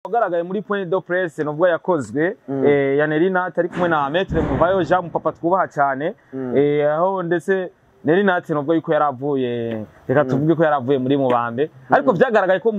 Wagaragaye muri point de presse nubwo yakozwe ya Nelly Nat ari kumwe na Maître Muvayo Jean, mupapa twubaha cyane, aho ndetse Nelly Nat nubwo yuko yaravuye, reka tuvuge ko yaravuye muri Mubambe, ariko vyagaragaye ko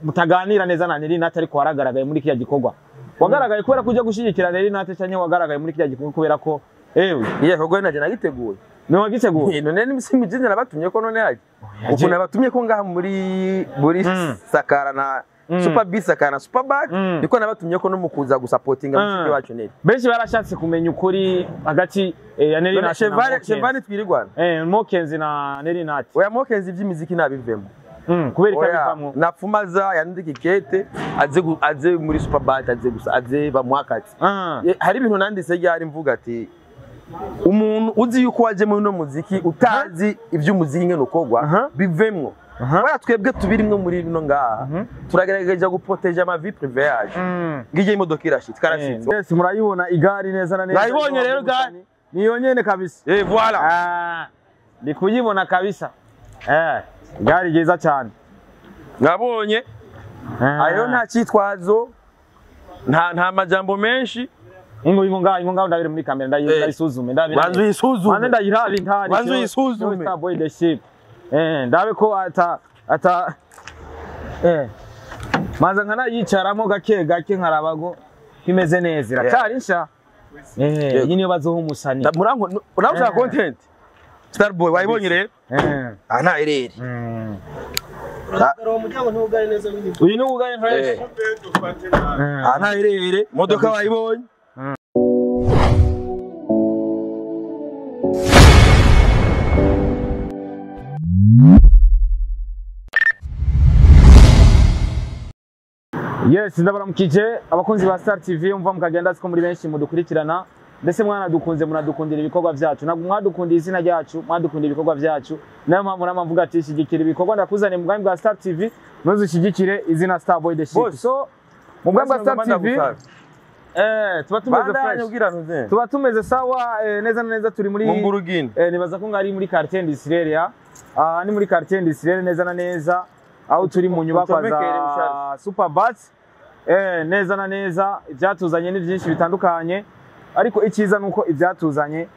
mutaganira neza na Nelly Nat, ariko waragaragaye muri kiriya gikorwa. Wagaragaye kubera kuja gushigikira Nelly Nat, canke wagaragaye muri kiriya gikorwa kubera ko ewe Iya, kogwe naje nagiteguye. Ni wagiteguye? None nimsimijije nabatumye ko none haje. Ukuntu nabatumye ko ngaha muri Sakara na Super B, Sakara na Super Back, niko nabatumye ko no mukuza gusapotinga mushiki wacu Nelly. Benshi barashatse kumenya ukuri hagati ya Nelly None Nat na Chevale Mokenzi. Chevale twirirwana. Mokenzi na Nelly Nat. Oya, Mokenzi ivy'imiziki nabivemo. Kubera Oya, ikabivamwo. napfumaza yandika ikete aze aze muri Super Back, aze gusa aze bamuhakati. Hari ibintu nanditse ryari mvuga ati umuntu uzi yuko waje muri uno muziki utazi ivy'umuziki ngene ukogwa, bivemwo. Oya, twebwe tubirimwo muri bino ngaha turagerageza guproteger ama vie privée yacu. Ngije imodoka irashitse, karashitse. Yes, murayibona igari neza na neza. Nayibonye rero igari. Niyo nyene kabisa. Voilà. Ah, ni kuyibona kabisa. Igari ryiza cyane. Nabonye ayo nta cyitwazo, nta majambo menshi. Ingo ngaho, ingo ngaho, ndabire muri kamera, ndayisuzume, ndabire. Banza uyisuzume. Banza ndayirabe intari. Banza uyisuzume. Star Boy the Ship. Ndabe ko ata manza nkanayicaramo gake gake nkaraba ngo imeze neza, iracari nsha. Iyi niyo bazoha umusani. Murango nawe ushaka content. Starboy wayibonye rero. Ah, nta ereri. Uwo muryango ntiwugaye neza w'inyuma. Uyu ni ugaye fresh. Ah, nta ereri. Modoka wayibonye. Yes, ndabaramukije abakunzi ba Star TV, umva mukagenda siko muri benshi mudukurikirana, ndetse mwanadukunze, munadukundira ibikorwa vyacu. Ntabwo mwadukundiye izina ryacu, mwadukundira ibikorwa vyacu. Nayo mpamvu nama mvuga ati shyigikira ibikorwa ndakuzaniye mu bwami bwa Star TV, maze ushyigikire izina Star Boy the Ship. Boss. So mu bwami bwa Star TV tuba tumeze Bandanye fresh, ubwira ntuze. tuba tumeze sawa, neza na neza turi muri Mu Mburugini. Nibaza ko ngari muri quartier industrielle ya ni muri quartier industrielle neza na neza, aho turi mu nyubakwa Ucomekere za Charles. Super Bus. Neza na neza ibyatuzanye ni byinshi bitandukanye, ariko icyiza nuko ibyatuzanye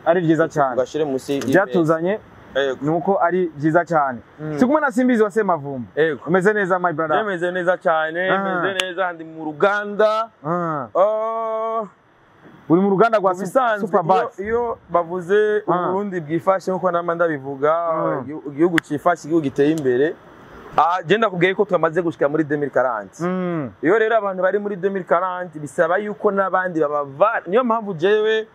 ari byiza cyane. Ugashire musi. Ibyatuzanye Yego. nuko ari byiza cyane. Turi kumwe na Simbizi wa Semavumba. Yego. Umeze neza, my brother? Meze neza cyane, meze neza, ndi mu ruganda. Oh, Uri mu ruganda rwa mu bisanzwe Super Bus. iyo bavuze Uburundi bwifashe nkuko nama ndabivuga, igihugu cifashe, igihugu giteye imbere. Ah, je ndakubwiye ko twamaze gushika muri 2040. Iyo rero abantu bari muri 2040 bisaba yuko n'abandi babava. Niyo mpamvu jewe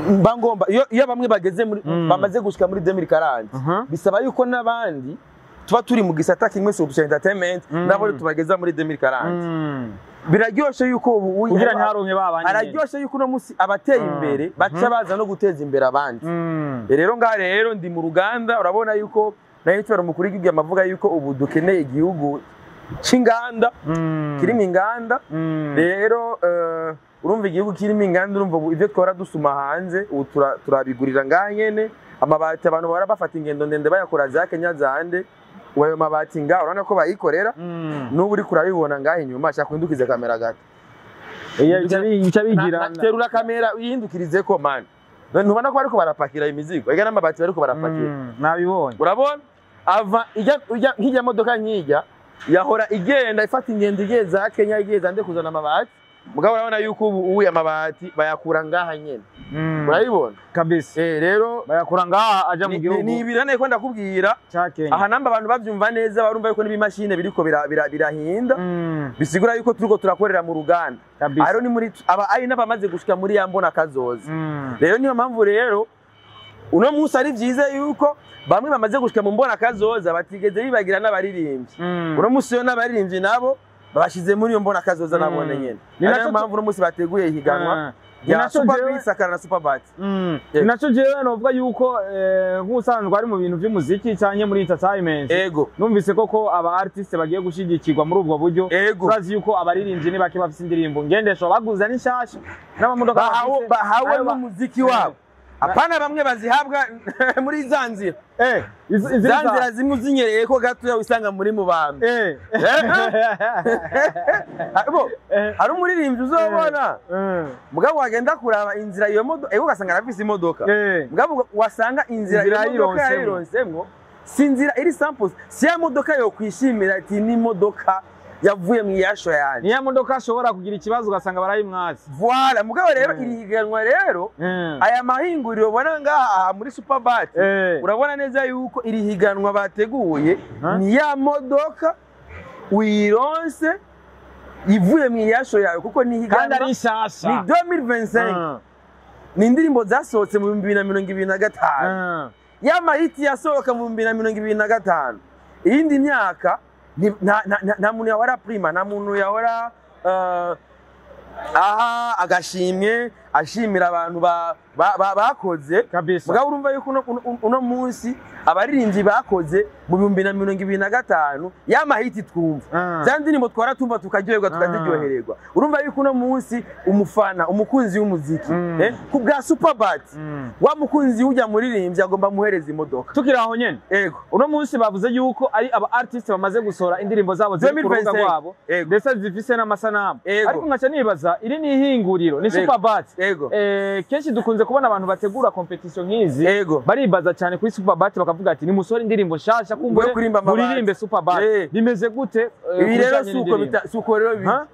mba ngomba iyo bamwe bageze muri bamaze gushika muri 2040, bisaba yuko n'abandi tuba turi mu gisata kimwe cya entertainment, nabo tubageza muri 2040. Biraryoshe yuko ubu Kugira ntiharonke babandi nyene. Araryoshe yuko uno musi abateye imbere baca baza no guteza imbere abandi. Rero ngaha rero ndi mu ruganda, urabona yuko nayo nicyo umukuru w'igihugu amavuga yuko ubu dukeneye igihugu c'inganda, kirimo inganda. Rero urumva igihugu kirimo inganda, urumva ubu ibyo twara dusuma hanze ubu turabigurira ngaha nyene. Amabati abantu bahora bafata ingendo ndende bayakora za Kenya zande, ubu ayo mabati ngaha urabona ko bayikorera. N'ubu uriko urabibona ngaha inyuma, shaka uhindukize kamera gato. Iya, bica bigira Terura kamera uyihindukirize ko man. None ntubona ko bariko barapakira imizigo ega n'amabati bariko barapakira? Nabibonye. Urabona ava ijya ijya nk'ijya modoka nk'ijya yahora igenda ifata ingendo igiye za Kenya, igiye za nde kuzana amabati, mugabo urabona yuko ubu amabati bayakura ngaha nyene. Urabibona? Kabisa. Rero Bayakura ngaha aja mu gihugu ni ibirane ko ndakubwira. ca Kenya. Aha namba abantu bavyumva neza barumva yuko n'ibimashine biriko birahinda, bisigura yuko turiko turakorera mu ruganda. Kabisa. Aro ni muri aba ari n'abamaze gushika muri ya mbona kazoza. Rero niyo mpamvu rero uno munsi ari vyiza yuko bamwe bamaze gushika mu mbona kazoza batigeze bibagira n'abaririmbyi. Uno munsi rero n'abaririmbyi nabo babashize muri iyo mbona kazoza, nabone nyene. Ni Ari naco nayo mpamvu uno munsi bateguye ihiganwa Ni rya naco Super jewe Beat Sakara na Super Bat. Ni naco jewe novuga yuko nk'usanzwe ari mu bintu vy'umuziki canke muri entertainment, numvise koko aba artiste bagiye gushigikirwa muri ubwo buryo. Turazi yuko abaririmbyi ni bake bafise indirimbo ngendesho baguze n'inshasha n'amamodoka Bahawe bafise, bahawe ayo n'umuziki wabo. Apana bamwe bazihabwa muri za nzira. Izi Za nzira zimwe uzinyereye ko gatoya wisanga muri mu bantu. Bo, hari umuririmbyi uzobona mugabo wagenda kuraba inzira iyo modoka, ego ugasanga arafise imodoka. Mugabo wasanga inzira Inzira iyo modoka yayironsemo. yayironsemo si inzira iri samples, si ya modoka yo kwishimira ati ni imodoka yavuye mu iyasho yanjye. Niya modoka ashobora kugira ikibazo ugasanga barayimwaze. Voilà, mugabo rero iri higanwa rero, aya mahinguriro ubona ngaha muri Superbat, urabona neza yuko iri higanwa bateguye ni ya modoka uyironse ivuye mu iyasho yawe, kuko ni Kandi higanwa ari nshasha. Ni 2025, ni indirimbo zasohotse mu 2025, ya mahiti yasohoka mu 2025. Iyindi myaka nta muntu yahora prima, nta muntu yahora aha agashimwe ashimira abantu bakoze. Kabisa. Mugabo urumva yuko uno munsi abaririmbyi bakoze mu 2025, ya mahiti twumva, za ndirimbo twara tumva tukaryoherwa, tukaziryohererwa, urumva yuko uno munsi umufana, umukunzi w'umuziki, ku bwa Superbat, wa mukunzi ujya muririmbyi agomba muhereza imodoka. Tukiri aho nyene, Ego. uno munsi bavuze yuko ari aba artiste bamaze gusohora indirimbo zabo ziri ku rubuga 2025. rwabo, Ego. ndetse zifise n'amasanamu. Ego. Ariko nkaca nibaza, iri ni ihinguriro, ni Ego. Superbat. Ego. Kenshi dukunze kubona abantu bategura competition nk'izi Ego. baribaza cyane kuri Superbat, bakavuga ati nimusore indirimbo nshasha kumbure Mwe kuririmba amabati. muririmbe Superbat. Bimeze gute Ibi rero kubijanye suko n'indirimbo? suko rero biri. Ha?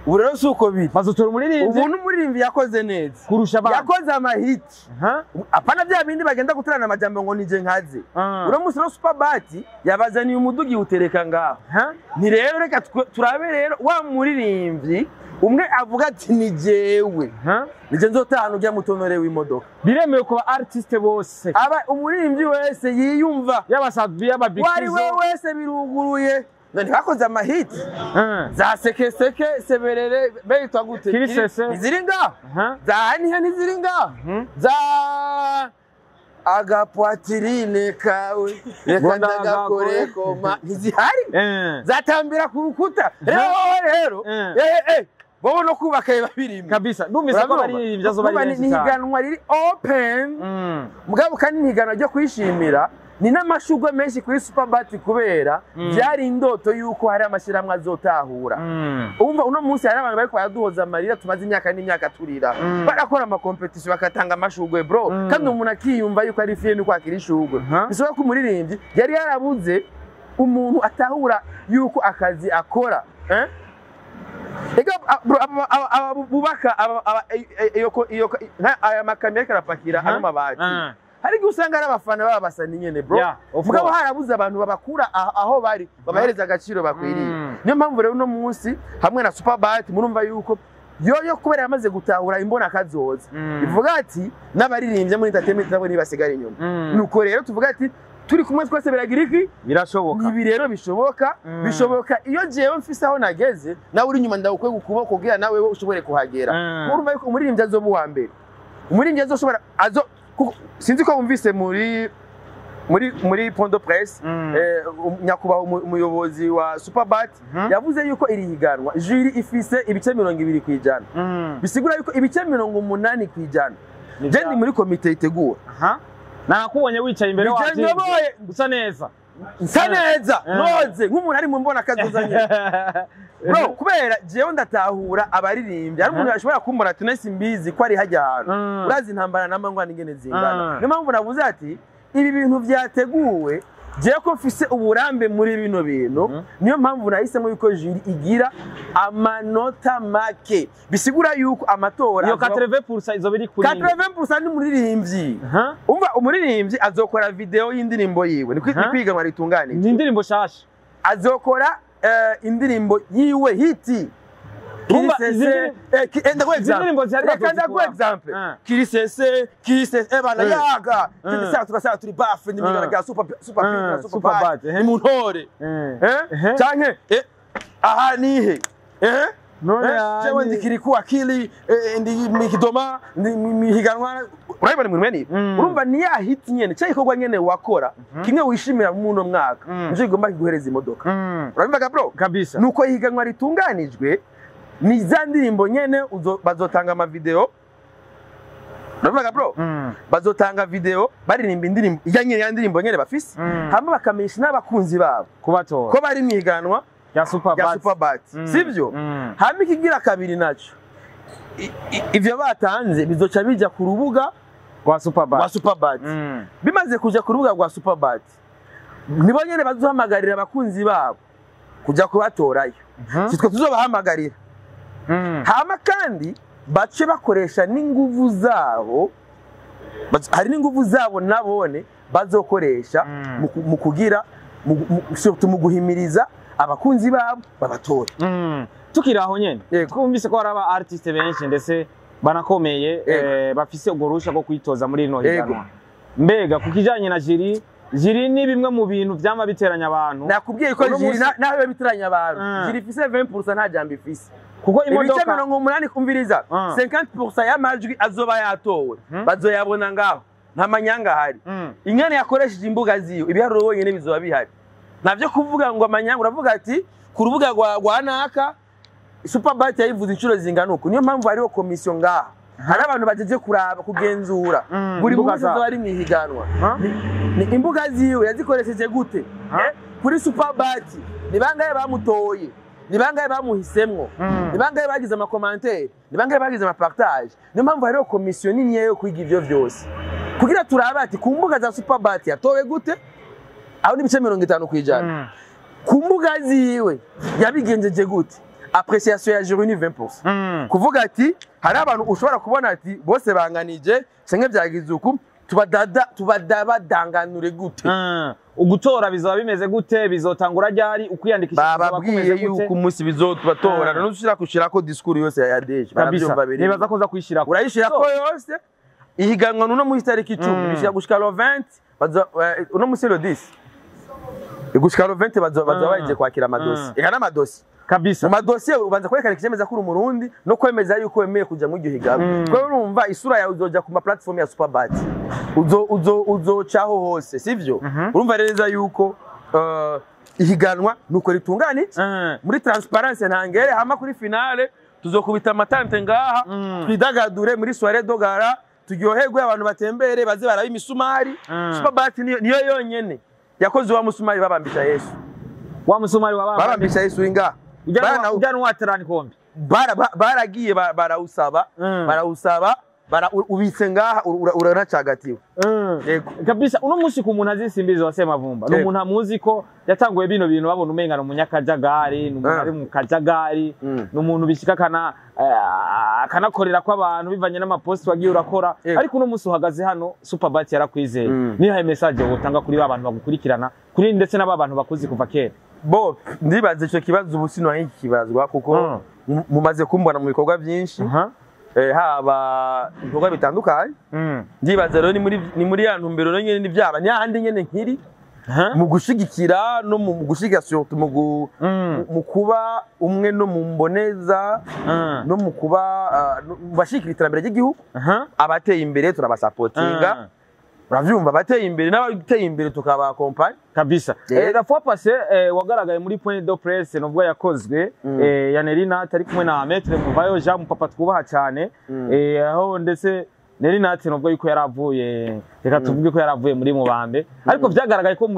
Ubu rero suko biri. Bazotora umuririmbyi Ubu n'umuririmbyi yakoze neza, kurusha abandi. Yakoze amahiti. Ha? Apana bya bindi bagenda guterana amajambo ngo nije nkaze. Uno munsi rero Superbat yabazaniye umudugi utereka ngaho. Ha? Ni rero reka turabe rero wa muririmbyi umwe avuga ati ni jewe, Ha? nije nzotahana ujya mutonore w'imodoka. Biremewe ku ba artiste bose? Aba umuririmbyi wese yiyumva, Yaba Sadbi, yaba Big wari Fizzo. we wese biruguruye. None bakoze amahiti za sekeseke seberere beyitwa gute? Kirisese. Ntiziri ngaho? Ha? Za hanihe ntiziri ngaho? Za agapwatirine kawe reka Ngo ndagakore ndagakore. koma ntizihari? Zatambira ku rukuta rero wowe rero, wowe no kubaka biba birimo. Kabisa, ndumvise ko abaririmbyi azoba ari Urumva benshi ni cyane. higanwa riri open, mugabo kandi ni higanwa ryo kwishimira, ni n'amashurwe menshi kuri Superbat kubera byari indoto y'uko hari amashyirahamwe azotahura. Umva, uno munsi hari abantu bariko baraduhoza amarira, tumaze imyaka n'imyaka turira. Barakora amakompetisiyo bagatanga amashurwe, bro, kandi umuntu akiyumva yuko ari fier no kwakira ishurwe. Bishoboka ko umuririmbyi yari yarabuze umuntu atahura yuko akazi akora, eh? Ega bro, aba bubaka iyo aya makamyo ariko arapakira ano mabati, hari igihe usanga ari abafana baba basa nyene, bro. Yeah, of Mugabo course. harabuze abantu babakura aho bari, babahereza agaciro bakwiriye. Niyo mpamvu rero uno munsi hamwe na Superbat murumva yuko yoyo kubera yamaze gutahura imbona kazoza, ivuga ati n'abaririmbye muri entertainment nabo ntibasigara inyuma. Nuko rero tuvuga ati turi kumwe twese biragira iki? Birashoboka. Ibi rero bishoboka. Bishoboka iyo jewe mfise aho nageze, nawe uri inyuma ndawukwega ukuboko kugira nawe ushobore kuhagera. Urumva yuko umuririmbyi azoba uwa mbere, umuririmbyi azoshobora azo kuko sinzi ko wumvise muri point de presse, nyakubahwa umuyobozi wa Superbat yavuze yuko iri higanwa jury ifise ibice 20%, bisigura yuko ibice 80% Ni je ndi muri komite itegura. Aha. Nakubonye wicaye imbere Nije wacu. nyoboye. Usa neza. Nsa neza, noze nk'umuntu ari mu mbona kazoza nyene, bro, kubera jewe ndatahura abaririmbyi. Hari umuntu ashobora kumbona ati nese mbizi ko ari hajya hantu. Urazi intambara n'amangwa n'ingene zingana. Niyo mpamvu navuze ati ibi bintu byateguwe, jewe ko mfise uburambe muri bino bintu, niyo mpamvu nahisemo yuko jury igira amanota make, bisigura yuko amatora Iyo 80% izoba iri kuri 80% ni umuririmbyi. Aha. Umva, umuririmbyi azokora video y'indirimbo yiwe, ni kwiganwa ritunganije. Ni indirimbo shasha. Azokora indirimbo yiwe hiti. Urumva Kirisese, ndaguha izi example. ndirimbo zihari Reka bazozikura. ndaguha example. Kirisese, kirisese, bana yaga. Tugisaka tugasaka turi bafu n'imigaragara super super super Super bad. bad, Ni mu ntore. Canke aha nihe? None Jewe ni- ndi kiriku akili, ndi mikidoma, ndi mihiganwa, urabibona ibintu mwene ibi? Urumva ni ya hit nyene cya gikorwa nyene wakora kimwe wishimira mu uno mwaka, nico kigomba kiguhereza imodoka. Urabimvaga, bro? Kabisa. Nuko ihiganwa ritunganijwe, ni za ndirimbo nyene bazotanga amavideo. Uravuga bro, bazotanga video baririmba indirimbo ijya nyene, ya ndirimbo nyene bafise, hama bakamenyesha n'abakunzi babo kubatora ko bari mwiganwa ya Super rya Bat. Superbat, sivyo? Hama ikigira kabiri naco, ivyo batanze bizoca bija ku rubuga rwa Super rwa Bat. Superbat. Bimaze kuja ku rubuga rwa Superbat, nibo nyene bazohamagarira abakunzi babo kuja kubatorayo, sitwe tuzobahamagarira. Hama kandi bace bakoresha n'inguvu zabo, hari n'inguvu zabo nabone bazokoresha mu kugira surtout mu guhimiriza abakunzi babo babatora. Tukiri aho nyene, Yego. twumvise ko hari aba artiste benshi ndetse banakomeye, bafise urwo ruhusha rwo kwitoza muri rino higanwa. Mbega ku kijanye na jury, jury ni bimwe mu bintu vyama biteranya abantu. Nakubwiye ko Uno jury naho biba bitiranya abantu, jury ifise 20%, nta jambo ifise. Kuko Ibice imodoka 80, kumviriza, 50% y'amajwi azoba yatowe bazoyabona ngaho, nta manyanga ahari. Ingene yakoresheje imbuga ziyo, ibiharuro wenyine bizoba bihari, navyo kuvuga ngo amanyanga. Uravuga ati ku rubuga rwa naka Superbite yayivuze inshuro zingana uku. Niyo mpamvu hariho komisiyo ngaha, hari abantu bajeje kuraba, kugenzura buri Imbuga muntu zabo. azoba ari mw'ihiganwa. Ni imbuga ziwe yazikoresheje gute? Kuri Superbat ni bangahe bamutoye? Ni bangahe bamuhisemwo? Ni bangahe bagize ama commentaires? Ni bangahe bagize ama partage? Niyo mpamvu hariho komisiyo nini yo kwiga ivyo vyose kugira turabe ati ku mbuga za Superbat yatowe gute. Aho ni ibice 50%. Ku mbuga ziwe yabigenjeje gute? Appréciation ya jury ni 20%. Kuvuga ati hari abantu ushobora kubona ati bose banganije canke vyagize uku, tubadada tubadabadanganure gute? Ugutora bizaba bimeze gute? Bizotangura ryari? Ukwiyandikisha kuzoba Bababwiye kumeze gute? yuko umunsi bizotubatora none ushira kushirako discours yose ya DG. Kabisa. Baravyumva biri. Nibaza ko nza kuyishirako. Urayishirako yose. Ihiganwa nuno muri tariki 10, bishira gushika le 20, bazo uno musi le 10 gushika le 20 bazo baje kwakira amadosi, eka n'amadosi. Kabisa. Mu madosiye ubanza kwerekana ikemeza ko uri Umurundi no kwemeza yuko wemeye kuja muri iryo higanwa, kuko urumva isura yawe uzoja ku ma platform ya Superbat, uzo uzo uzocaho hose, sivyo? Urumva neza yuko ihiganwa nuko ritunganije muri transparence ntangere. Hama kuri finale tuzokubita amatante ngaha, twidagadure muri soirée de gala, turyoherwe, abantu batembere, baze baraba imisumari. Superbat niyo yonyene yakoze wa musumari babambisha Yesu. Wa musumari wabamba. Babambisha Yesu uri ngaha. Ujya nuwaterani kombi. Baragiye barawusaba, barawusaba, ubitse ngaha, uranacagatiwe. Yego. Kabisa. Uno munsi ku muntu azi Simbizi wa Semavumba, ni umuntu amuzi ko yatanguye bino bintu, babona umenga ni umunyakajagari, ni umuntu ari mu kajagari, ni umuntu bishika kana akanakorera ko abantu bivanye n'amaposti wagiye urakora. Ariko uno munsi uhagaze hano, Superbat yarakwizeye. Nihaye message wotanga kuri ba bantu bagukurikirana kuri ndetse n'aba bantu bakuzi kuva kera? Bo ndibaza ico kibazo ubu sinakibazwa kuko mumaze kumbona mu bikorwa byinshi, haba ibikorwa bitandukanye. Ndibaza rero ni muri ya ntumbero rero nyene, ni byaba ni hahandi nyene nkiri mu gushigikira no mu gushigikira, surtout mu kuba umwe no mu mboneza no mu kuba mu bashigikira iterambere ry'igihugu. Abateye imbere turabasapotinga, uravyumva, abateye imbere n'abateye imbere tukabakompanya. Kabisa. La fois passée, wagaragaye muri point de presse nubwo yakozwe ya Nerinat ari kumwe na Maître Muvayo Jean, papa twubaha cyane, aho ndetse Nerinat nubwo yuko yaravuye, reka tuvuge ko yaravuye muri Mubambe, ariko vyagaragaye ko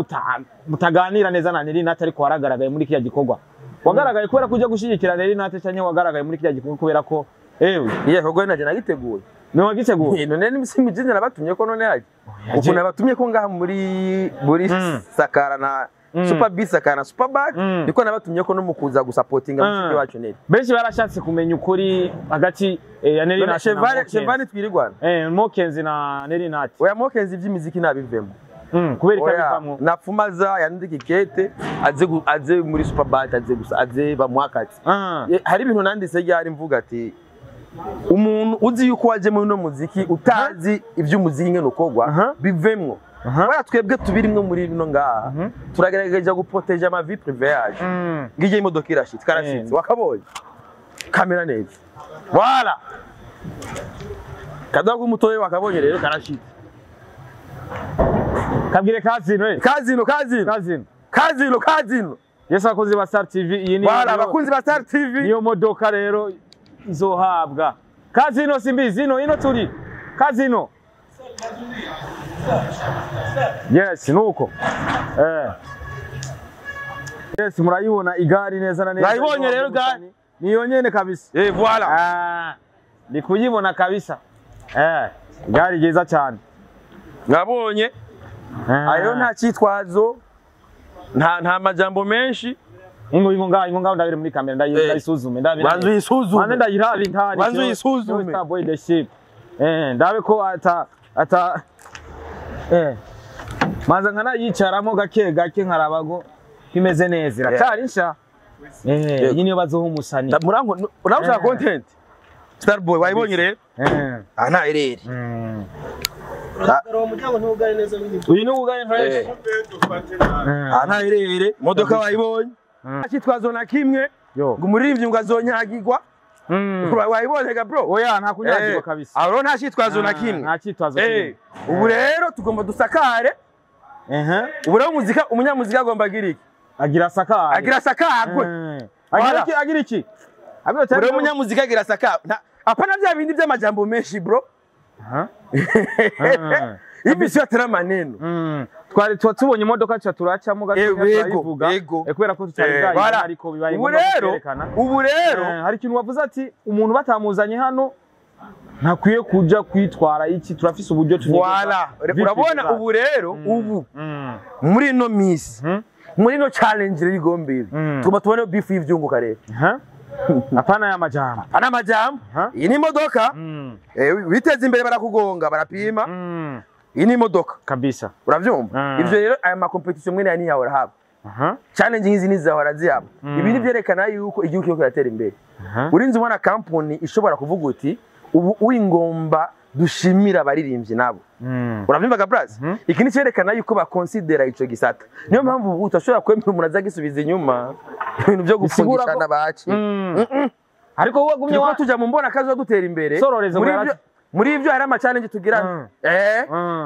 mutaganira neza na Nerinat. Ariko waragaragaye muri kiriya gikorwa, wagaragaye kubera kuja gushigikira Nerinat canke wagaragaye muri kiriya gikorwa kubera ko ewe Iye gikorwa naje nagiteguye. Ni wagiteguye? None nimsimijije nabatumye ko none yaje ukuntu nabatumye ko ngaha muri Sakara na Super B, Sakara na Superbat, niko nabatumye ko no mu kuza gusapotinga mushiki wacu Neri. Benshi barashatse kumenya ukuri hagati ya None Nerinat na Chevale Mokenzi. Chevale twirirwana. Mokenzi na Nerinat. Oya, Mokenzi iby'imiziki nabivemo. Kubera Oya, ikabivamwo. Napfumaza yandika ikete aze aze muri Superbat, aze gusa aze bamuhakati. Hari ibintu nanditse ryari mvuga ati umuntu uzi yuko waje muri uno muziki utazi iby'umuziki ngene ukogwa, bivemwo. Kubera twebwe tubirimwo muri bino ngaha, turagerageza guproteja ama vie privée yacu. Ngiye imodoka irashitse, karashitse, wakabonye kamera neza, wala kadogo umutoye wakabonye rero karashitse. Kabwire kazino eh. Kazino, kazino. Kazino. Kazino, kazino. Yes, abakozi ba Star TV, iyi ni Wala abakunzi ba Star TV. Niyo modoka rero izohabwa. Kazino Simbizi, ino ino turi. Kazino. Yes, nuko. Yes, murayibona igari neza na neza. Murayibonye rero gari. Niyo nyene kabisa. Voilà. Ni kuyibona kabisa. Igari ryiza cyane. Mwabonye. Ayo nta cyitwazo. Nta majambo menshi. Ingo ingo ndabire muri kamera ndayisuzume ndabire. Banzu yisuzume. Banze ndayirabe intari. Banzu yisuzume. Starboy the ship. Ndabe ko ata maza nkana yicaramo gake gake nkarabago kimeze neza iracari nsha. Iyi niyo bazoha umusani. Murango unabuza content. Starboy wayibonye rero? Ana ereri. Uwo muryango ntugare neza w'indi. Uyu ni ugare fresh. Ana erere modoka wayibonye. Cyitwazo na kimwe ngo umuririmbyi ngo azonyagirwa. Wayibonye ga bro? Oya nta kunyagirwa kabisa. Aho nta cyitwazo na kimwe. Nta cyitwazo kimwe. Ubu rero tugomba dusakare. Ubu rero muzika umunyamuzika agomba agira iki? Agira sakare. Agira sakagwe. Agira iki? Agira iki? Ubu rero umunyamuzika agira sakagwe. Apana bya bindi by'amajambo menshi bro. Ibi sio atari maneno. Twari tubonye imodoka cha turacamo gato turayivuga kubera ko tutari bwayi ariko bibaye ngombwa kwerekana. Ubu rero hari ikintu wavuze ati umuntu batamuzanye hano ntakwiye kuja kwitwara iki, turafise uburyo tunyegeza. Voilà, urabona ubu rero ubu muri no miss muri no challenge riri gombiri tugomba tubone beef y'ivyunguka rero. Apana ya majambo. Apana majambo. Iyi ni imodoka. Witeze imbere barakugonga barapima. Iyi ni imodoka kabisa. Uravyumva? Ivyo rero aya ma competition mwene ya ntiyahora haba. Challenge ngizi nizahora zihaba. Ibi ni byerekana yuko igihugu kiriko kiratera imbere. Urinze ubona company ishobora kuvuga uti ubu uingomba dushimira abaririmbyi nabo. Uravyumva ga bras? Iki ni cyerekana yuko bakonsidera ico gisata. Niyo mpamvu ubu utashobora kwemera umuntu azagisubiza inyuma ibintu byo gufungishana baci. Ariko wowe gumye wa tuja mu mbona kazo dutera imbere. Muri ivyo hari ama challenge tugira.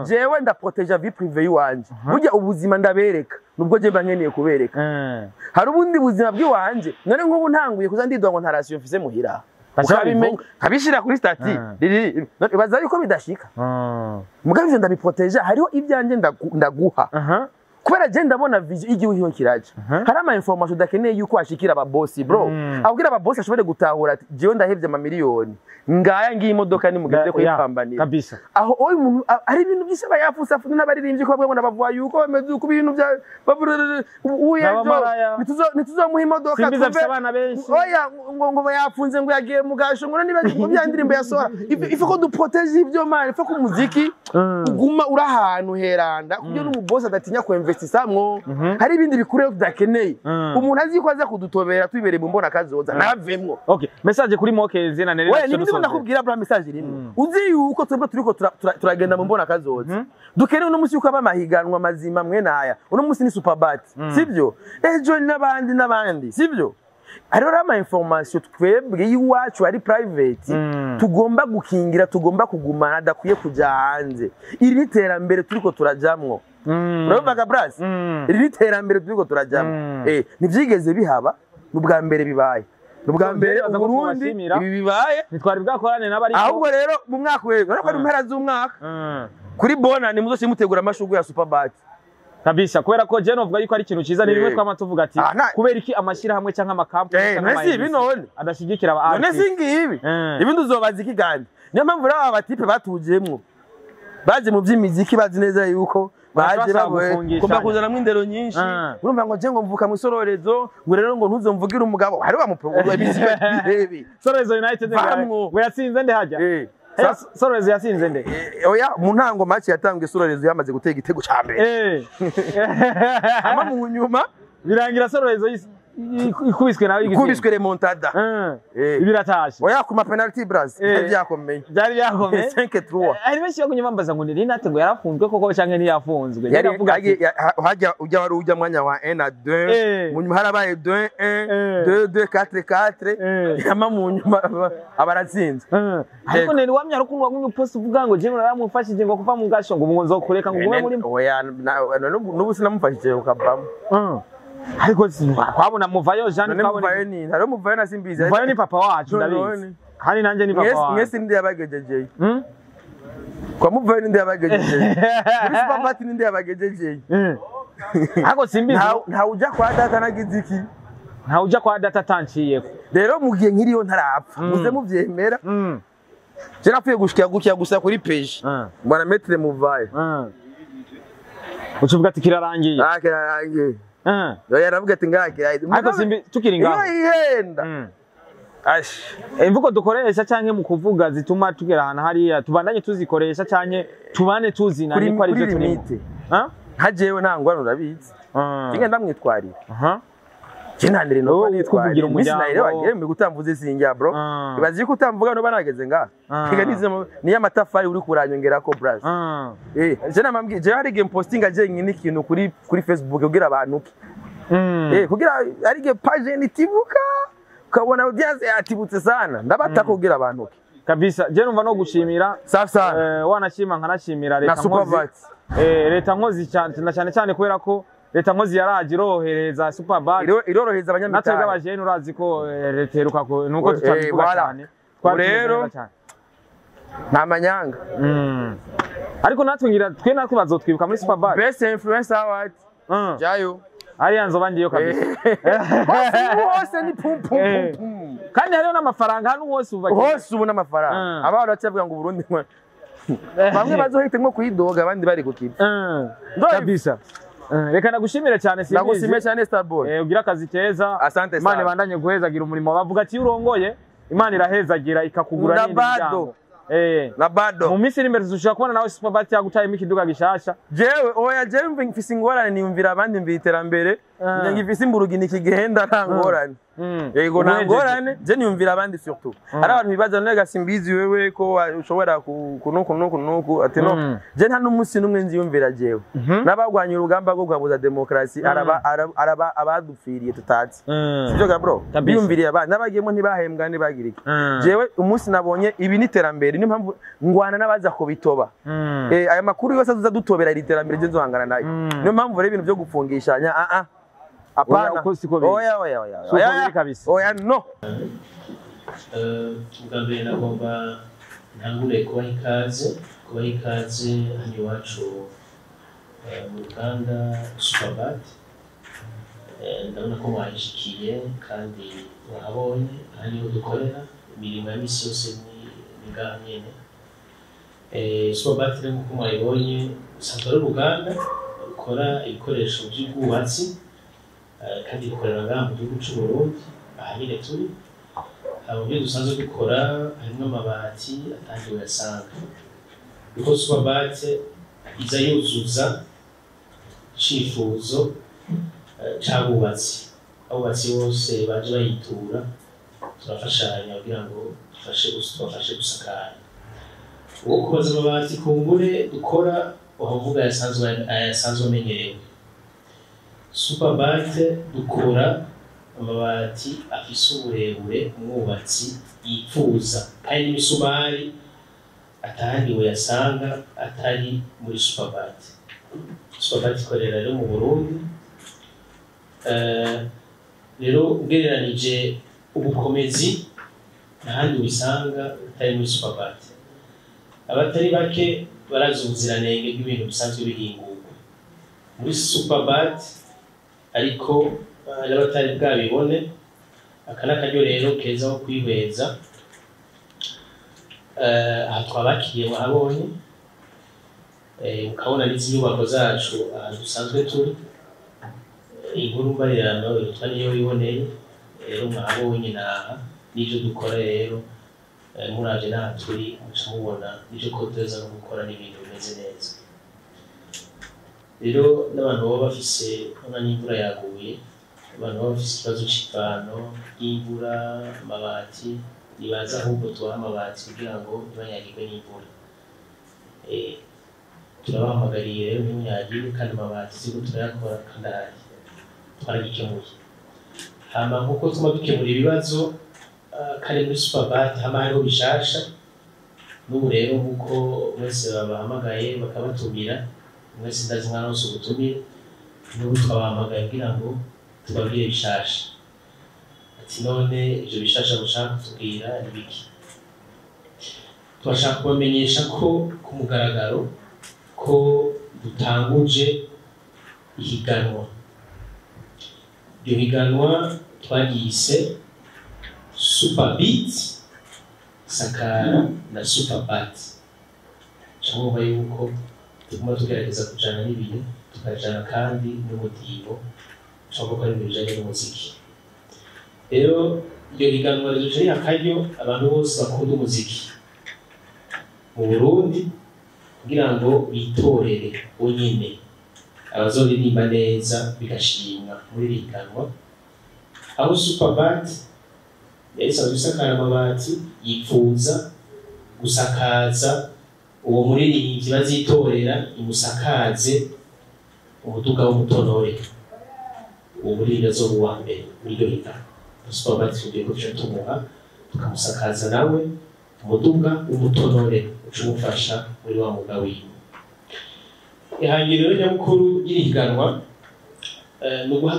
Jewe ndaproteja vie privée yiwanje. Burya ubuzima ndabereka nubwo je mba nkeneye kubereka. Hari ubundi buzima bw'iwanje none nk'ubu ntanguye kuza ndidwa ngo ntarasiyo mfise muhira. Ukabimenya kabishira kuri stati baza yuko bidashika. Mugabe ivyo ndabiproteja hariho ibyanje ndaguha. Kubera je ndabona vision igihugu hiyo kiraje. Hari ama information udakeneye yuko ashikira aba boss bro. Abwira aba boss ashobore gutahura ati jewe ndahevye ama miliyoni. Ngaya ngiye imodoka ni mugende kuyipambanira. Kabisa. Aho oyu muntu ari ibintu byise bayafusa n'abaririmbyi ko babwe n'abavuga yuko bameze uko ibintu bya nituzomuha imodoka tuve abana benshi. Oya ngo bayafunze ngo yagiye mugasho ngo niba bya ndirimbo yasohora. Ife ko duprotege ibyo man, ife ko umuziki uguma uri ahantu heranda kubyo n'umuboss adatinya ko investisamwo. Hari ibindi bikure tudakeneye. Umuntu azi ko aza kudutobera tubibereye mu mbona kazoza navemwo. Okay, message kuri Mokezi na Nerera. Wewe ndakubwira bra message rimwe. Uzi yuko twebwe turiko turagenda mu mbona kazoza. Dukeneye uno musi yuko aba mahiganwa mazima mwe naya. Uno musi ni Superbat, sivyo? Ejo n'abandi n'abandi, sivyo? Hariho ama information twebwe iwacu ari private tugomba gukingira, tugomba kugumana, adakwiye kuja hanze. Iri ni iterambere turiko turajamwo. Urumva ga bras? Iri ni iterambere turiko turajamwo. Ntivyigeze bihaba, n'ubwa mbere bibaye. N'ubwa mbere Burundi ibi bibaye nitwari bwakorane n'abari. Ahubwo rero mu mwaka wewe urako ari mpera z'umwaka kuri bona ni muzoshi mutegura amashugwe ya Superbat. Kabisa kubera ko je novuga yuko ari ikintu ciza ni bimwe twama tuvuga ati kubera iki amashira hamwe canke amakampani canke ama ibi none adashigikira aba none singi ibi ibindi uzobaza iki gandi. Niyo mpamvu rero aba batipe batujemwo baje mu by'imiziki bazi neza yuko baje bagomba kuzanamwo indero nyinshi. Urumva ngo je ngo mvuka mu isororezo ngo rero ngo ntuzomvugire umugabo hari bamupromote imiziki birebe. Sororezo United ngo yatsinze nde hajya? Sororezo yatsinze nde? Oya mu ntango match yatangiye Sororezo yamaze gutega igitego ca mbere. Ama mu nyuma birangira Sororezo ikubiswe nawe igitego. Ikubiswe remontada. Ibiratashe. Oya kuma penalty bras byakomeye. Byari byakomeye. 5-3. Ari benshi bagumye bambaza ngo Nerinate ngo yarafunzwe koko canke ntiyafunzwe. Yaravuga ati hajya ujya wari ujya mwanya wa 1 2 mu nyuma harabaye 2 1 2 2 4 4 yama mu nyuma abaratsinzwe. Ariko Neri wamye arukuntu wagumye post uvuga ngo je naramufashije ngo kuva mu gasho ngo ngo nzokureka ngo ugume muri. Oya n'ubu sinamufashije ukavamo. Ariko twabona Muvayo Jean twabona Muvayo ni haro Muvayo na simbizi. Muvayo ni papa wacu ndabizi. Kandi nanje ni papa wacu. Mwese ndi yabagejeje. Kwa Muvayo ninde yabagejeje? Muri Superbat ninde yabagejeje? Ariko simbizi. Nta ujya kwa data nagize iki? Nta ujya kwa data atanciyeko. Rero mu gihe nkiriyo ntarapfa, muze muvyemera. Je napfuye gushikira gutya gusa kuri page. Mbona Maître Muvayo. Ucuvuga ati kirarangiye. Ah, kirarangiye. Yo yaravuga ati ngaha kirarangiye. Ariko simbi tukiri ngaho. Iyo ihenda. Ash. Imvugo dukoresha canke mu kuvuga zituma tugera ahantu hariya tubandanye tuzikoresha canke tubane tuzinanye ko ari byo turimo. Nka jewe nta ngwano urabizi. Nge ndamwitwarira. Kinanire no nitwarira umuryango. Mimi gutamvuze sinjya bro. Ibazi ko utamvuga no banageze nga. Kiganize ni amatafari uri kuranyongera ko bras. Je namambwiye je hari game posting aje nyine ikintu kuri Facebook kugira abantu ki. Kugira ari game page nitibuka ukabona audience yatibutse sana ndabata kugira abantu ki. Kabisa je numva no gushimira. Safi sana. Wanashima nkanashimira leta nkozi. Leta nkozi cyane cyane cyane kubera ko leta nkozi yaraje irohereza Superbat. Irorohereza abanyamitari. Natwe abajene urazi ko leta iruka ko nuko tutabivuga cyane. Rero nta manyanga. Ariko natwe ngira twe natwe bazotwibuka muri Superbat. Best influencer award. Jayo. Ariya nzoba ngiyo kabisa. Hose ni pum pum pum pum. Kandi hariyo n'amafaranga hano hose ubu. Hose ubu n'amafaranga. Abantu bacavuga ngo Burundi bamwe bazohita nko kuyidoga abandi bari kukipa. Kabisa. Reka nagushimire cyane simbizi. Nagushimire cyane Starboy. Ugira akazi keza. Asante sana. Imana ibandanye guhezagira umurimo. Bavuga ati urongoye Imana irahezagira ikakugura n'indi miryango. Na bado. Mu minsi iri imbere tuzoshobora kubona nawe Superbat yagutayemo ikiduga gishasha. Jewe oya jewe mfise ingorane niyumvira abandi mvira iterambere. Ngifise imburugini kigenda nta ngorane. Yego nta ngorane je niyumvira abandi surtout. Ari abantu bibaza none gasimbizi wewe ko ushobora kunuku nuku nuku ati no. Je nta n'umunsi n'umwe nziyumvira jewe. N'abagwanya urugamba rwo kugabuza demokrasi araba abadupfiriye tutazi. Sivyo ga bro? Biyumviriye abandi n'abagiyemo ntibahembwa ntibagira iki. Jewe umunsi nabonye ibi ni iterambere niyo mpamvu ngwana n'abaza kubitoba. Aya makuru yose aza dutobera iri terambere je nzohangana nayo. Niyo mpamvu rero ibintu byo gupfungishanya apana. Oya oya oya. Oya kabisa. Oya no. Ubwa mbere nagomba ntangure kubaha ikaze hano iwacu mu ruganda Superbat. Ndabona ko mwashikiye kandi mwahabonye aha niho dukorera imirimo ya misi yose ni ngaha nyene. Superbat rero nk'uko mwayibonye usanzwe ari uruganda rukora ibikoresho by'ubwubatsi kandi rukorera ngaha mu gihugu c'u Burundi aha nyene turi. Mu byo dusanzwe dukora harimo amabati atangiwe uyasanga kuko Superbat iza yuzuza icifuzo c'abubatsi. Abubatsi bose baje bayitura turafashanya kugira ngo tubafashe gusakara. Uwo kubaza amabati kumbure dukora wavuga ayasanzwe amenyerewe. Superbat dukora amabati afise uburebure umwubatsi yifuza kandi n'imisumari atahandi yasanga atari muri Superbat. Superbat ikorera rero mu Burundi. Rero ugereranije ubukomezi ntahandi ubisanga atari muri Superbat. Abatari bake barazi ubuziranenge bw'ibintu bisanzwe bihingurwa muri Superbat, ariko n'abatari bwabibone. Aka ni akaryo rero keza ko kwihweza. Aha twabakiriye mwahabonye, mukabona n'izi nyubako zacu aha dusanzwe turi. Inkuru mbarirano irutwa niyo wiboneye. Rero mwahabonye naha n'ivyo dukora rero muraje n'aha turi muca mubona n'ivyo ko tuza no gukora n'ibintu bimeze neza. Rero n'abantu baba bafise ubona n'imvura yaguye, abantu baba bafise ikibazo c'ivano y'imvura, amabati, nibaza ahubwo tubaha amabati kugira ngo ntibanyagirwe n'imvura. Turabahamagariye rero ntimunyagirwe kandi amabati turiko turayakora kandi arahari twaragikemuye. Hama nkuko tuma dukemura ibibazo kandi muri Superbat hama hariho bishasha. N'ubu rero nkuko mwese babahamagaye bakabatumira, mwese ndazi mwaronse ubutumire, n'ubu twabahamagaye kugira ngo tubabwire bishasha. Ati none ivyo bishasha mushaka kutubwira ni biki? Turashaka kubamenyesha ko ku mugaragaro ko dutanguje ihiganwa. Iryo higanwa twaryise Super Beat Sakara na Super Bat. Cyangwa yuko tuguma tugerageza kujana n'ibihe, tukajana kandi n'umudiho, cyangwa ko ari ibintu bijanye n'umuziki. Rero iryo higanwa rizoca riha akaryo abantu bose bakunda umuziki mu Burundi kugira ngo bitorere bonyene abazoririmba neza bigashimwa muri iri higanwa, aho Superbat yari isanzwe isakara amabati yipfuza gusakaza uwo muririmbyi bazitorera imusakaze umuduga w'umutonore, uwo muririmbyi azoba uwa mbere muri iryo higanwa. Superbat tugiye ko tuca tumuha tukamusakaza nawe umuduga w'umutonore uca umufasha muri wa mwuga wiwe. Ihangiro rero nyamukuru ry'iri higanwa ni uguha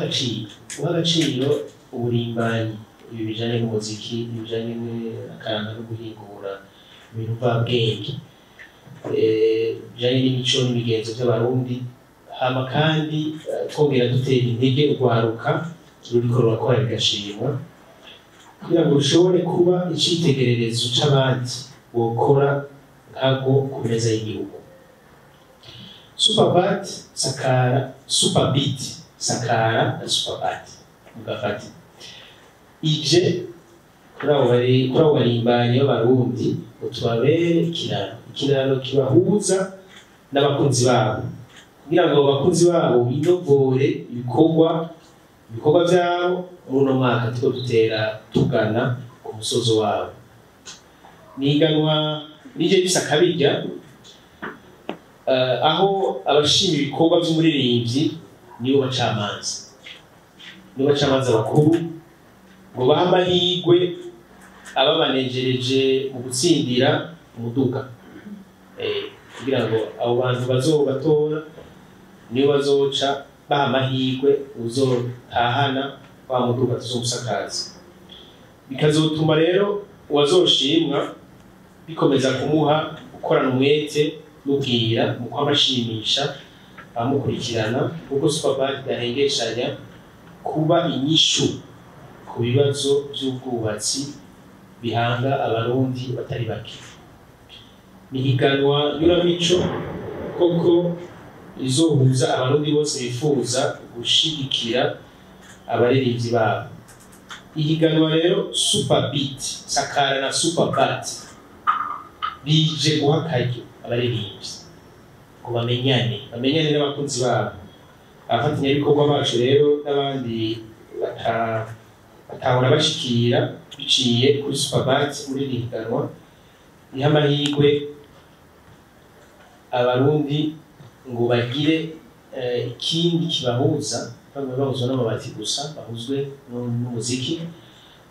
agaciro uburimbanyi, ibi bijanye n'umuziki, ibijanye n'akaranga no guhingura ibintu mvabwenge, bijanye n'imico n'imigenzo by'Abarundi. Hama kandi twongera dutera intege urwaruka ruriko rurakora bigashimwa kugira ngo rushobore kuba icitegererezo c'abandi bokora nkago ku meza y'igihugu. Superbat Sakara, Super Beat Sakara na Superbat mugafata ije kuri abo barimbanyi b'Abarundi ngo tubabere ikiraro kibahuza n'abakunzi babo, kugira ngo abakunzi babo binovore ibikorwa byabo muri uno mwaka turiko dutera tugana ku musozo wabo. Niganwa nije rifise akabirya, aho abashima ibikorwa vy'umuririmbyi nibo bacamanza, bakuru ngo bahe amahirwe ababanejereje mu gutsindira umuduga, kugira ngo abo bantu bazobatora nibo bazoca baha amahirwe uzotahana wa muduga tuzomusakaza. Bikazotuma rero uwazoshimwa bikomeza kumuha gukorana umwete n'ubwira mu kwabashimisha abamukurikirana, kuko Superbat idahengeshanya kuba inyishu ku bibazo by'ubwubatsi bihanga Abarundi batari bake. Ni higanwa nyuramico koko izohuza Abarundi bose bifuza gushigikira abaririmbyi babo. Ihiganwa rero Super Beat Sakara na Superbat bije guha akaryo abaririmbyi ngo bamenyane n'abakunzi babo. Abafatanyabikorwa bacu rero n'abandi batahora bashikira biciye kuri Superbat muri iri higanwa, niho amahirwe Abarundi ngo bagire ikindi kibahuza, bamwe bahuzwa n'amabati gusa, bahuzwe n'umuziki,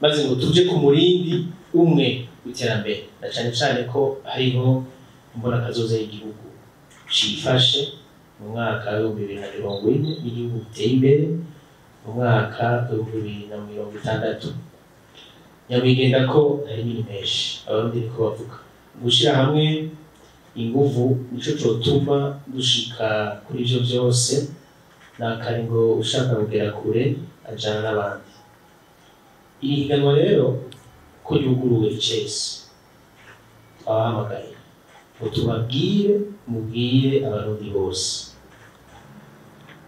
maze ngo tuje ku murindi umwe w'iterambere, na cane cane ko hariho imbonakazoza y'igihugu cifashe mu mwaka w'ibihumbi bibiri na mirongo ine n'igihugu giteye imbere mu mwaka w'ibihumbi bibiri na mirongo itandatu. Nyamwigenda ko hari ibintu menshi Abarundi niko bavuga, gushira hamwe inguvu nico cotuma dushika kuri ivyo vyose. Nakare ngo ushaka kugera kure ajana n'abandi. Iri higanwa rero ko ryuguruwe icese, twabahamagaye ngo tubabwire, mubwire Abarundi bose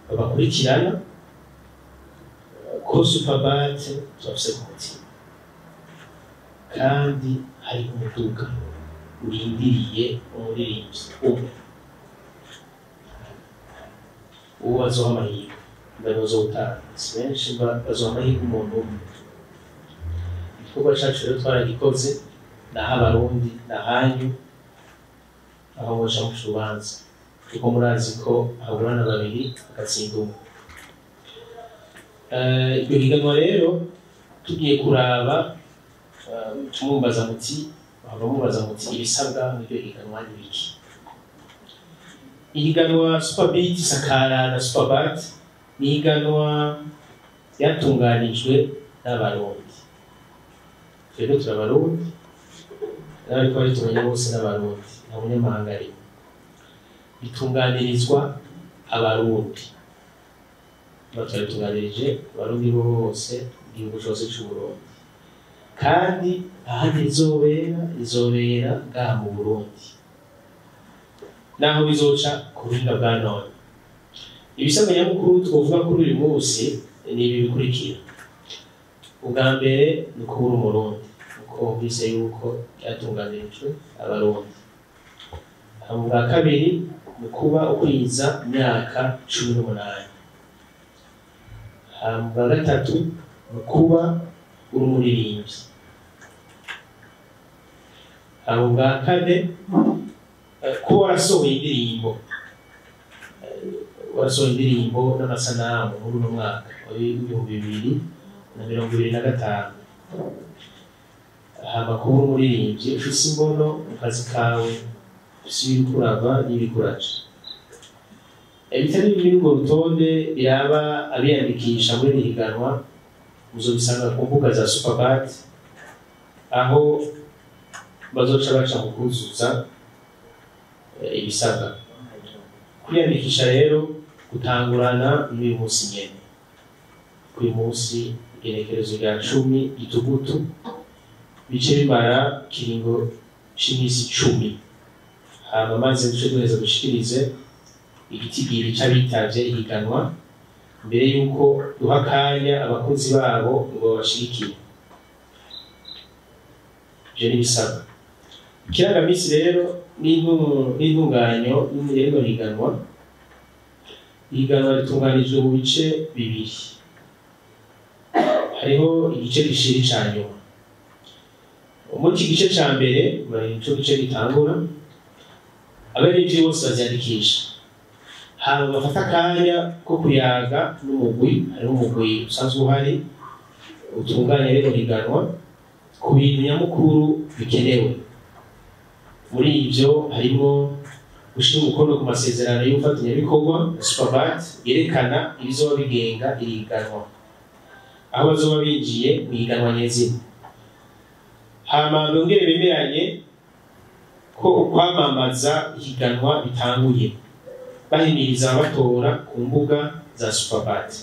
babakurikirana ko Superbat tubafise ku mutima, kandi hari umuduga urindiriye umuririmbyi umwe, uwo bazoha amahirwe bazowutanga, si benshi bazoha amahirwe umuntu umwe. Igikorwa cacu rero twaragikoze, naho Abarundi nahanyu aho boca muca urubanza, kuko murazi ko haburana babiri agatsinda umwe. Iryo higanwa rero tugiye kuraba, tumumbaza muti, baba mubaza muti ibisabwa muri iryo higanwa ni biki? Ihiganwa Super Beat Sakara na Superbat ni ihiganwa ryatunganijwe n'Abarundi. Twebwe turi Abarundi, N'abariko baritunganya bose n'Abarundi, nta munyamahanga arimo. Bitunganirizwa Abarundi, bataritunganirije Abarundi bose, igihugu cose c'Uburundi, kandi ahandi rizobera, rizobera ngaha mu Burundi, naho bizoca ku buhinga bwa none. Ibisabwa nyamukuru twovuga kuri uyu munsi ni ibi bikurikira: ubwa mbere ni ukubura Umurundi, kuko wumvise yuko ryatunganirijwe Abarundi. Ubwa kabiri ni ukuba ukwiza imyaka 18. Ubwa gatatu ni ukuba uri umuririmbyi. Ubwa kane, kuba warasohoye indirimbo, n'amasanamu muri uno mwaka wa 2025. Hama kuba umuririmbyi ufise imbono mu kazi kawe, ufise ibiriko urava n'ibiriko uraca. Ibitari biri urwo rutonde biraba abiyandikisha muri iri higanwa, muzobisanga ku mbuga za Superbat, aho bazoca baca mu kuzuza ibisabwa. Kwiyandikisha rero gutangurana n'uyu munsi nyene, k'uyu munsi igenekerezo rya 10 Gitugutu, bice bimara kiringo c'imisi 10. Hama maze duce duheza dushikirize igitigiri c'abitavye ihiganwa, mbere yuko duha akanya abakozi babo ngo babashigikire. Ivyo n'ibisabwa. Ikirangamisi rero n'intunganyo y'rino higanwa. Ihiganwa ritunganijwe mu bice bibiri. Hariho igice gishiri ca nyuma. Muri iki gice ca mbere, nico gice gitangura, abaririmbyi bose baziyandikisha, hama bafata akanya ko kuyaga n'umugwi. Hariho umugwi usanzwe uhari utunganya rino higanwa, ku bintu nyamukuru bikenewe. Muri ivyo harimo gushira umukono ku masezerano y'ubufatanyabikorwa na Superbat yerekana ibizoba bigenga iri higanwa, aho bazoba binjiye mu higanwa nyezina. Hama bongere bemeranye ko ukwamamaza ihiganwa bitanguye, bahimiriza abatora ku mbuga za Superbat.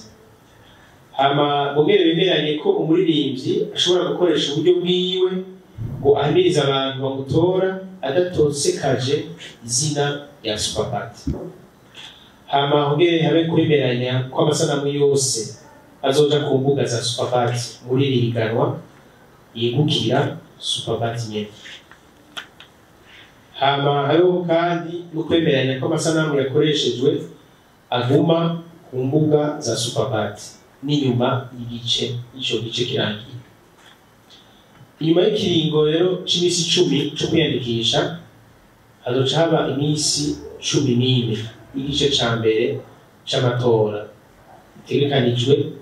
Hama bongere bemeranye ko umuririmbyi ashobora gukoresha uburyo bwiwe ngo ahimirize abantu bamutora adatosekaje izina rya Superbat. Hama hongere habe kwemeranya ko amasanamu yose azoja ku mbuga za Superbat muri iri higanwa yegukira Superbat nyene. Hama hariho kandi no kwemeranya ko amasanamu yakoreshejwe aguma ku mbuga za Superbat n'inyuma y'igice ico gice kirangiye. Inyuma y'ikiringo rero c'imisi 10 co kwiyandikisha, hazoca haba imisi 14 y'igice ca mbere c'amatora, itegekanijwe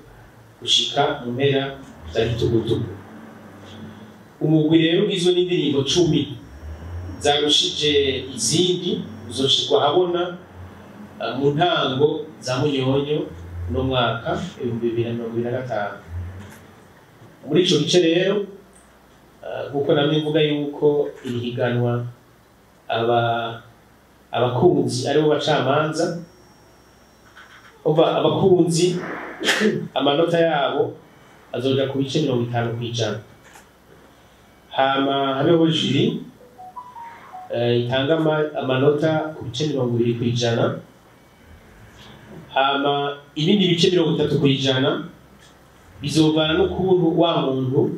gushika mu mpera za Gitugutugu. Umugwi rero ugizwe n'indirimbo 10 zarushije izindi uzoshirwa ahabona mu ntango za Munyonyo no mwaka 2025. Muri ico gice rero, nkuko namwe mvuga yuko iri higanwa abakunzi aribo bacamanza, abakunzi amanota yabo azoja ku bice 50%. Hama habeho juri itanga amanota ku bice 20%, hama ibindi bice 30% bizovana n'ukuntu wa muntu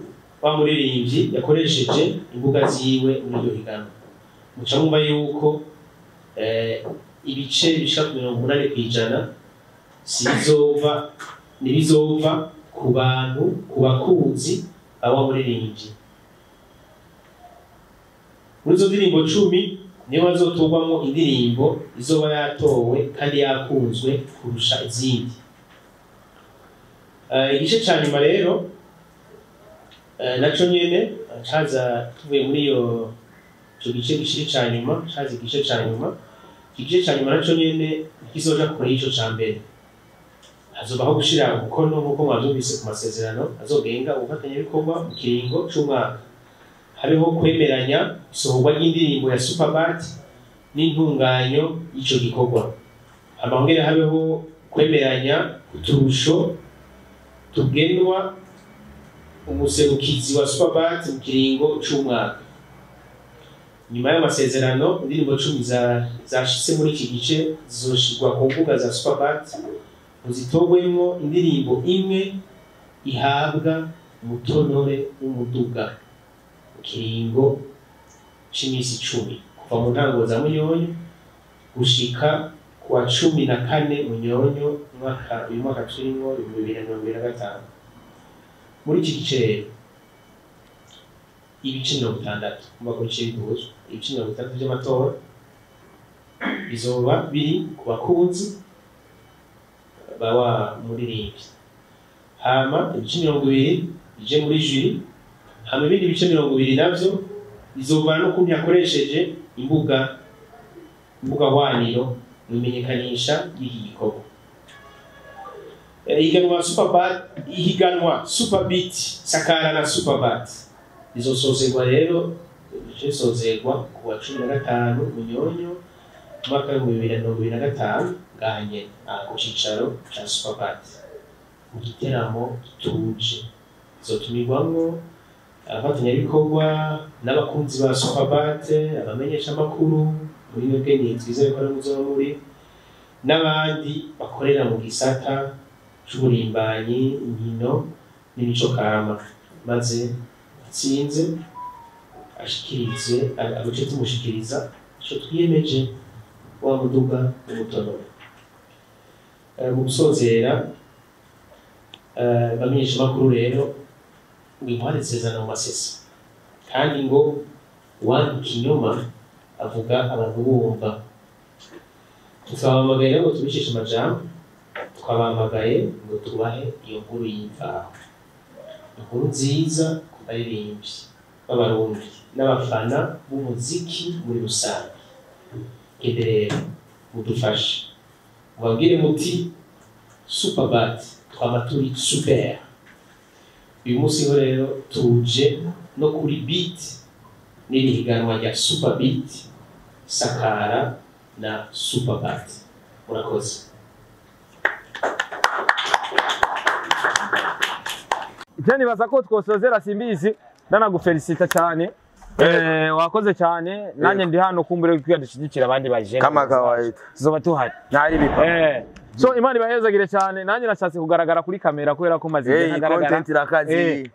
wa muririmbyi yakoresheje imbuga ziwe muri iryo higanwa. Muca mwumva yuko ibice bishika ku 80% sizova nibizova ku bantu, ku bakunzi aba muririmbyi. Muri izo ndirimbo 10 niyo hazotorwamwo indirimbo izoba yatowe kandi yakunzwe kurusha izindi. Igice ca nyuma rero naco nyene caza tuvuye muri iyo ico gice gishiri ca nyuma, caza igice ca nyuma. Igice ca nyuma naco nyene kizoja kure y'ico ca mbere. Hazobaho gushira umukono nk'uko mwavyumvise ku masezerano azogenga ubufatanyabikorwa mu kiringo c'umwaka. Habeho kwemeranya isohorwa ry'indirimbo ya Superbat n'intunganyo y'ico gikorwa. Hama hongere habeho kwemeranya uturusho tugenwa umuserukizi wa Superbat mu kiringo c'umwaka. Nyuma y'amasezerano, indirimbo 10 zashitse muri iki gice zizoshirwa ku mbuga za Superbat, muzitogwemwo indirimbo imwe ihabwa umutonore w'umuduga mu kiringo c'imisi 10 kuva mu ntango za Munyonyo gushika kuwa 14 Munyonyo uyu mwaka turimwo 2025. Muri iki gice rero ibice 60 kumva ko bice biduzwa, ibice 60 vy'amatora bizoba biri ku bakunzi bawa muririmbyi, hama ibice 20 bije muri jury, hama ibindi bice 20 navyo bizovana n'ukuntu yakoresheje imbuga hwaniro mu imenyekanisha ry'iki gikorwa. Ihiganwa Superbeat Sakara na Superbat izosozerwa rero rizosozerwa ku wa 15 Munyonyo umwaka w'ibihumbi bibiri na mirongo ibiri na gatanu ngaha nyene ku cicaro ca Superbat mu giteramo gituje izotumirwamwo abafatanyabikorwa n'abakunzi ba Superbat, abamenyeshamakuru muri mwebwe nitwize ko muzoba muri, n'abandi bakorera mu gisata c'uburimbanyi, inkino n'imico kama, maze atsinze ashikirize abace tumushikiriza ico twiyemeje wa muduga w'umutonore. Mu gusozera, bamenyeshamakuru rero ngo inkware zizana mu masesa, kandi ngo uwanga ikinyoma avuga abantu bumva. Tukabahamagaye ngo tubicishe amajambo, twabahamagaye ngo tubahe iyo nkuru y'imvaho, inkuru nziza ku baririmbyi b'Abarundi n'abafana b'umuziki muri rusange. Gende rero mudufashe, mubabwire muti Superbat twama turi super. Uyu munsi ho rero tuje no kuri beat n'iri higanwa rya Superbeat Sakara na Superbat. Murakoze. Je nibaza ko twosozera Simbizi, ndanagufelicita cyane. Wakoze cyane, nanjye ndi hano kumbure kwiga dushigikira abandi baje kama kawaida, tuzoba tuhari ntari bipa. So Imana ibahezagire cyane, nanjye nashatse kugaragara kuri kamera kubera ko maze igihe ntagaragara.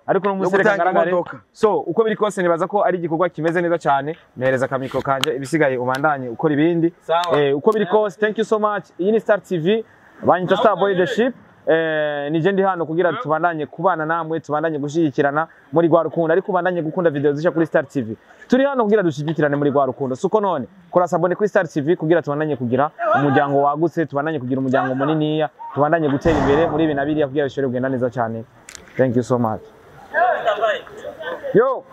Ariko no musere kagaragare. So uko biri kose nibaza ko ari igikorwa kimeze neza cyane. Mpereza akamikro kanje, ibisigaye ubandanye ukora ibindi. Uko biri kose, thank you so much. Iyi ni Star TV, banyita Star Boy the Ship. Nije ndi hano kugira tubandanye kubana namwe, tubandanye gushigikirana muri rwa rukundo, ariko ubandanye gukunda video zisha kuri Star TV. Turi hano kugira dushigikirane muri rwa rukundo. Suko none kora sabone kuri Star TV kugira tubandanye kugira umuryango wagutse, tubandanye kugira umuryango muniniya, tubandanye gutera imbere muri ibi na biriya kugira bishobore kugenda neza cyane. Thank you so much. Yo.